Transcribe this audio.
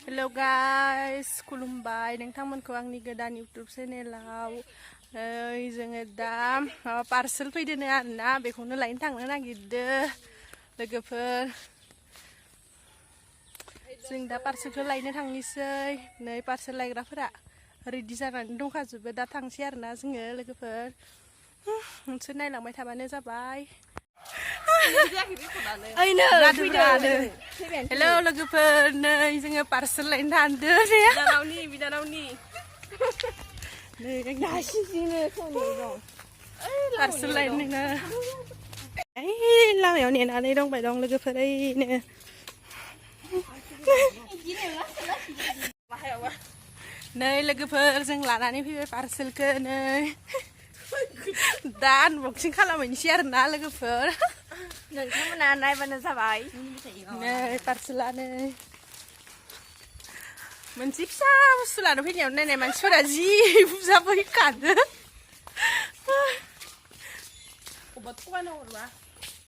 hello guys खुलुमबाय नोंथांमोनखौ आंनि गोदान इउटुब चेनेलाव जोङो दा माबा पार्सेल फैदों आरोना बेखौनो लायनो थांनो नागिरदों लोगोफोर जों दा पार्सेलखौ लायनो थांनोसै नै पार्सेल लायग्राफोरा रेडि जानानै दंखाजोबो दा थांसै आरोना जोङो लोगोफोर नोंसोर नायलांबाय थाबानो जाबाय हेलौ लोगोफोर नै जोङो पार्सेल लायनो थांदों बिनानावनि पार्सेल लायनो लामायाव नेनानै दंबाय दं लोगोफोर ओइनो नै लोगोफोर जों लानानै फैबाय पार्सेलखौ नै दा आनबक्सिं खालामहैनोसै आरोना लोगोफोर नोंथांमोना नायबानो जाबाय नै पार्सेलानो मोनसे फिसा बुस्थु लानो फैनायाव नायनाय मानसिफोरा जि बुरजा फैखादो